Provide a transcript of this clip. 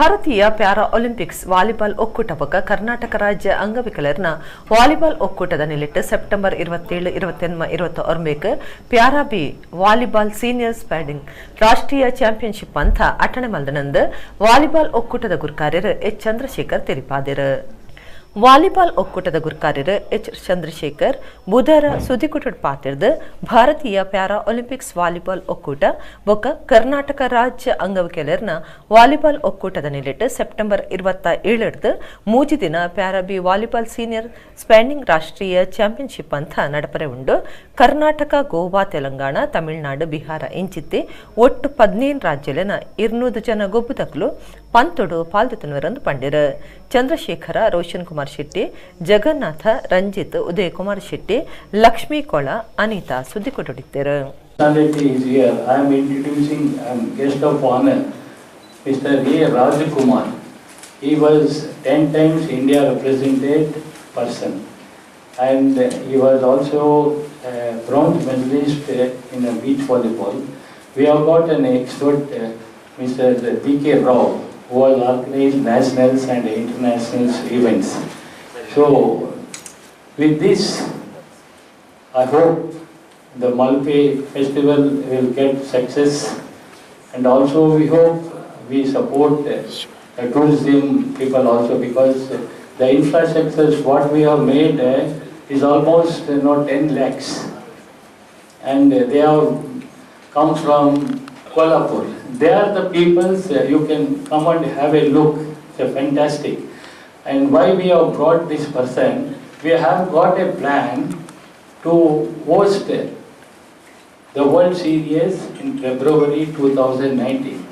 ಭಾರತೀಯ para Olympics volleyball ಒಕ್ಕೂಟ ಬೊಕ್ಕ ಕರ್ನಾಟಕ ರಾಜ್ಯ ಅಂಗವಿಕಲರ್ನ ವಾಲಿಬಾಲ್ ಒಕ್ಕೂಟದ ನಿಲೆಟ್ September 27, 28, 29 para B volleyball senior standing ರಾಷ್ಟ್ರೀಯ ಚಾಂಪಿಯನ್ಶಿಪ್ ಅಂತ ಅಟಣೆ ಮಲ್ದನಂದು ವಾಲಿಬಾಲ್ ಒಕ್ಕೂಟದ ಗುರ್ಕಾರ್ಯರು ಎಚ್ ಚಂದ್ರಶೇಖರ್ ತೆರಿಪಾದಿರು. ವಾಲಿಬಾಲ್ ಒಕ್ಕೂಟದ ಗುರ್ಕಾರ್ಯರು ಎಚ್ ಚಂದ್ರಶೇಖರ್ ಬುಧರ ಸುದ್ದಿಕೂಟಡ್ ಪಾತಿರ್ದು, ಭಾರತೀಯ para Olympics volleyball ಒಕ್ಕೂಟ ಬೊಕ್ಕ ಕರ್ನಾಟಕ ರಾಜ್ಯ ಅಂಗವಿಕಲರ್ನ ವಾಲಿಬಾಲ್ ಒಕ್ಕೂಟದ ನಿಲೆಟ್ ಸೆಪ್ಟೆಂಬರ್ 27ರ್ದು 3 ದಿನ para B volleyball senior standing ರಾಷ್ಟ್ರೀಯ ಚಾಂಪಿಯನ್ಶಿಪ್ ಅಂತ ನಡಪರೆ ಉಂಡು. ಕರ್ನಾಟಕ, ಗೋವಾ, ತೆಲಂಗಾಣ, ತಮಿಳುನಾಡು, ಬಿಹಾರ ಇಂಚಿತ್ತಿ ಒಟ್ಟು 15 ರಾಜ್ಯಲೆನ 200 ಜನ ಗೊಬ್ಬುದಕ್ಲು ಪಂತೊಡು ಪಾಲ್ದೆತೊನುವೆರಂದು ಪಂಡೆರು. ಚಂದ್ರಶೇಖರ, ರೋಷನ್ ಕುಮಾರ್ ಶೆಟ್ಟಿ, ಜಗನ್ನಾಥ, ರಂಜಿತ್, ಉದಯ್ ಕುಮಾರ್ ಶೆಟ್ಟಿ, ಲಕ್ಷ್ಮೀ ಕೊಳ, ಅನಿತಾ ಸುದ್ದಿ ಕೊಟ್ಟಿದ್ದರು. Personality is here. I am introducing guest of honor, Mr. A. Rajakumar. He was 10 times India represented person, and he was also a bronze medalist in a beach volleyball. We have got an expert, Mr. B.K. Rao, who has organized nationals and international events. So, with this, I hope the Malpe festival will get success, and also we hope we support the tourism people also, because the infrastructures what we have made is almost 10 lakhs, and they have come from Kolhapur. They are the peoples, you can come and have a look, it's a fantastic. And why we have brought this person, we have got a plan to host the World Series in February 2019.